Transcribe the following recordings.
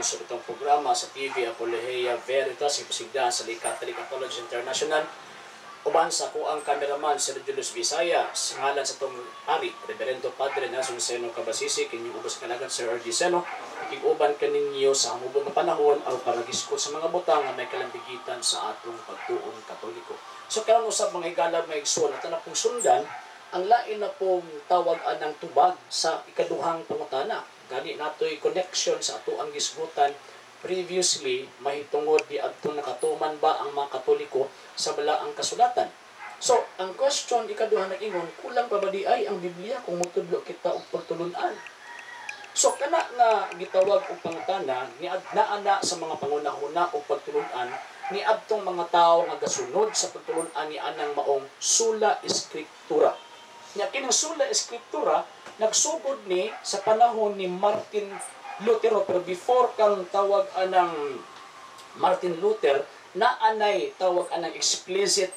Sa itong programa sa TV Apologia Veritas, ipasigdan sa Lee Catholic Apologists International. Uban sa akoang cameraman, si Julius Visaya, sa ngalan sa atong pari, Reverendo Padre Nelson Seno Cabasisi, kinyong ubos kanagan Sir R.D. Seno, uban kaninyo sa hamubong nga panahon aron para giskot sa mga butang nga may kalambigitan sa atong pagtuong Katoliko. So karon usab, mga higala, mga igsoon, ato na pong sundan ang lain na pong tawag anang tubag sa ikaduhang pangutana. Gani natoy connection sa ato ang gisgutan previously mahitungod di adtong nakatuman ba ang mga Katoliko sa balaang kasulatan. So, ang question ikaduha nag-ingon, kulang pa ba di ay ang Biblia kung mutudlo kita og pagtulunan? So kana nga gitawag og pangutana ni naa na sa mga pangunahuna og pagtulunan ni adtong mga tawo nga gasunod sa pagtulunan ni anang maong sola scriptura. Nya kining sola scriptura nagsugod ni sa panahon ni Martin Luther, pero before kang tawag anang Martin Luther, naanay tawag anang explicit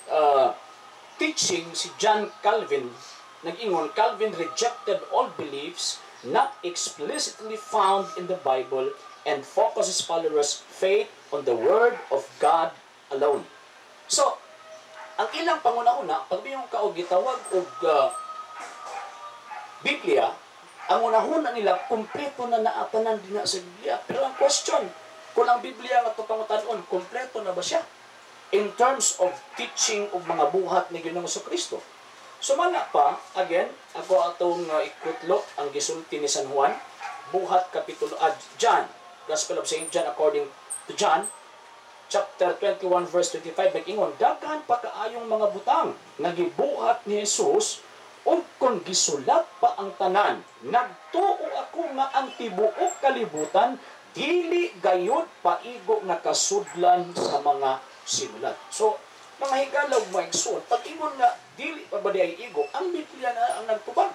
teaching si John Calvin. Nag-ingon, Calvin rejected all beliefs not explicitly found in the Bible and focused his followers' faith on the Word of God alone. So, ang ilang pangunahuna, pag yung kaog gitawag og Biblia, ang unahuna nila, kumpleto na naatanan din na sa Biblia. Pero ang question, kung ang Biblia nga ito pangutanon, kumpleto na ba siya in terms of teaching og mga buhat ni Ginoong Kristo? Sumala pa, again, ako atong ikutlo ang gisulti ni San Juan, buhat kapitulo, John, Gospel of St. John according to John, chapter 21 verse 25, nag-ingon, "Daghan pa kaayong mga butang nga gibuhat ni Jesus, ug kung gisulat pa ang tanan, nagtuo ako nga ang tibuok kalibutan dili gayud paigo nga kasudlan sa mga sinulat." So, mga higala ug mga igsoon, pag ingon nga dili pa ba di ay igo, ang Biblia na ang nagtubag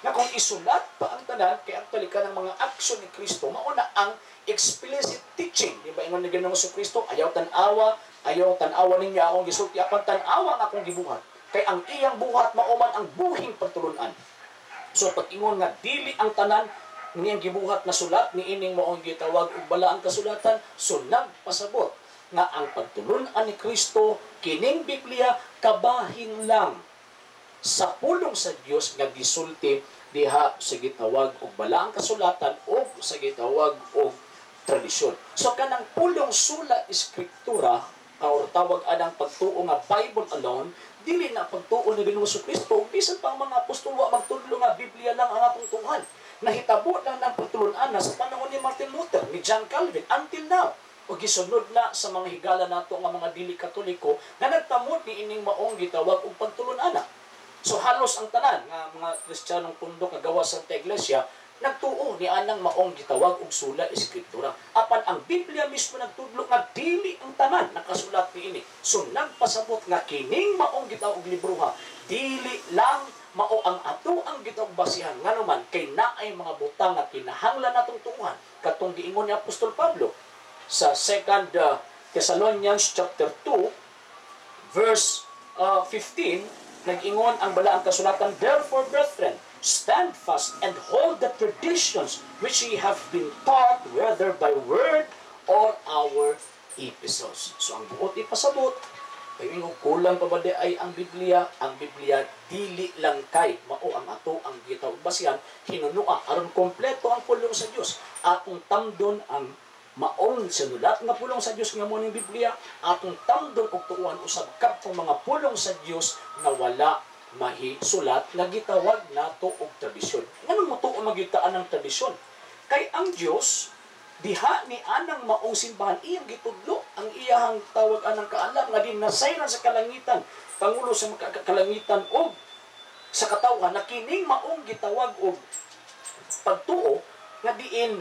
na kung isulat pa ang tanan, kay actually kanang mga aksyon ni Kristo, mauna ang explicit teaching. Di ba ingon ni Ginoong Kristo, "Ayaw tan-awa, ayaw tan-awa ninyo akong gisulti, apan tan-awa ang akong gibuhat." Kay ang iyang buhat mao man ang buhing pagtulunan. So pag ingon nga dili ang tanan niyang gibuhat na sulat ni ining maong gitawag og balaang kasulatan, so nagpasabot nga ang pagtulunan ni Kristo kining Biblia kabahin lang sa pulong sa Dios nga gisulti diha sa gitawag og balaang kasulatan o sa gitawag og tradisyon. So kanang pulong sola scriptura or tawag anang pagtuo nga Bible alone, dili na pagtuo ni Ginoong Kristo ug bisan pa ang mga apostol wa magtudlo nga Biblia lang ang atong tuuhan. Nahitabo lang ng pagtulunan na sa panahon ni Martin Luther, ni John Calvin, until now. O gisunod na sa mga higala nato nga mga dili Katoliko nga nagtamod ni ining maong gitawag og pagtulunan. So halos ang tanan nga mga Kristiyanong pundok nga gawas sa Iglesia nagtuo ni anang maong gitawag og sola scriptura. Apan ang Biblia mismo nagtudlo nga dili ang tanan nakasulat niini. So nagpasabot nga kining maong gitawag og libroha dili lang mao ang ato ang gitawag basihan, ngano man kay naay mga butang nga kinahanglan natong tuuhan, katong giingon ni Apostol Pablo sa Second Thessalonians chapter 2 verse 15. Nag-ingon ang balaang kasulatan, "Therefore, brethren, stand fast and hold the traditions which ye have been taught, whether by word or our epistles." So ang buot ipasabot, kay ingon kulang pa ba di ay ang Biblia? Ang Biblia dili lang kay mao ang ato ang gitawag basihan hinunua aron kompleto ang pulong sa Dios. Atong tamdon ang maong sinulat nga pulong sa Dios nga mo ning Biblia, atong tamdon og tuuhan usab kadtong mga pulong sa Dios nga wala mahisulat nga gitawag nato og tradisyon. Nganong motuo magitaan ng tradisyon? Kay ang Dios diha ni anang maong simbahan iyang gitudlo ang iyahang tawag anang kaalam nga din nasayran sa kalangitan, pangulo sa kalangitan og sa katawhan, na kining maong gitawag og pagtuo nga diin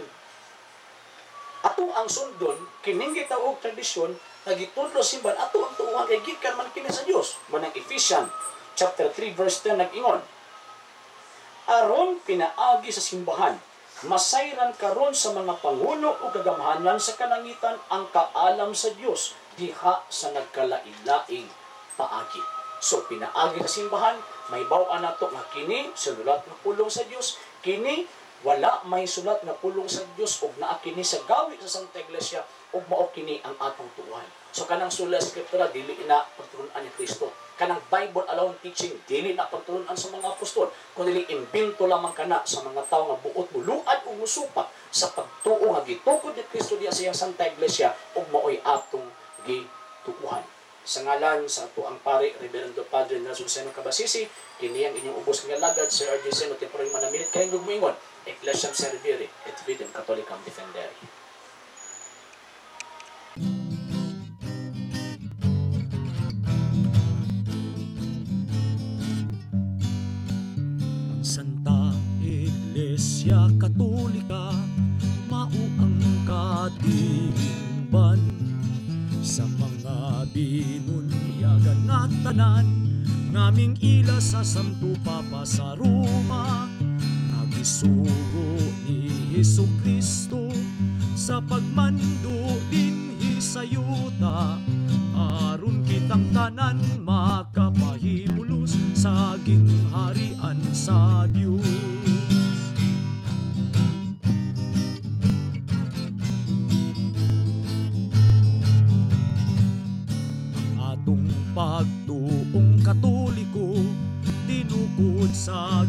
ato ang sundon kining gitawag tradisyon nga gitudlo simbahan, ato ang tuuhan kay gikan man kini sa Dios. Manang Ephesians chapter 3 verse 10 nag-ingon, "Aron pinaagi sa simbahan, masayran karon sa mga pangulo o kagamhanan sa kalangitan ang kaalam sa Dios diha sa nagkalain-laing paagi." So pinaagi sa simbahan, may baw-an nato nga kini sinulat nga pulong sa Dios, kini Wala may sulat nga pulong sa Dios ug naa kini sa gawi sa Santa Iglesia ug mao kini ang atong tuohan. So kanang sola scriptura dili na pagtulunan ni Kristo. Kanang Bible alone teaching dili na pagtulunan sa mga apostol, kundi imbento lamang kana sa mga tawo nga buot muluad ug musupak sa pagtuo nga gitukod ni Kristo diya sa iyang Santa Iglesia ug maoy atong gituohan. Sa ngalan sa ato ang pare, Reverendo Padre Nelson Seno Cabasisi, kini ang inyong ubos nga lagad, Sir R.J. Seno, temporary manamilit, kayong gugmuingon, Ecclesiam Servire et Fidem Catholicam Defendere. Ang Santa Iglesia Katolika mao ang katilingban sa mga binunyagan nga tanan ngaming ila sa Santo Papa sa Roma nga gisugo ni Hesus Kristo sa pagmando dinhi sa yuta aron kitang tanan makapahimulos sa gingharian sa Dios. Atong pagtuong Katoliko tinukod sa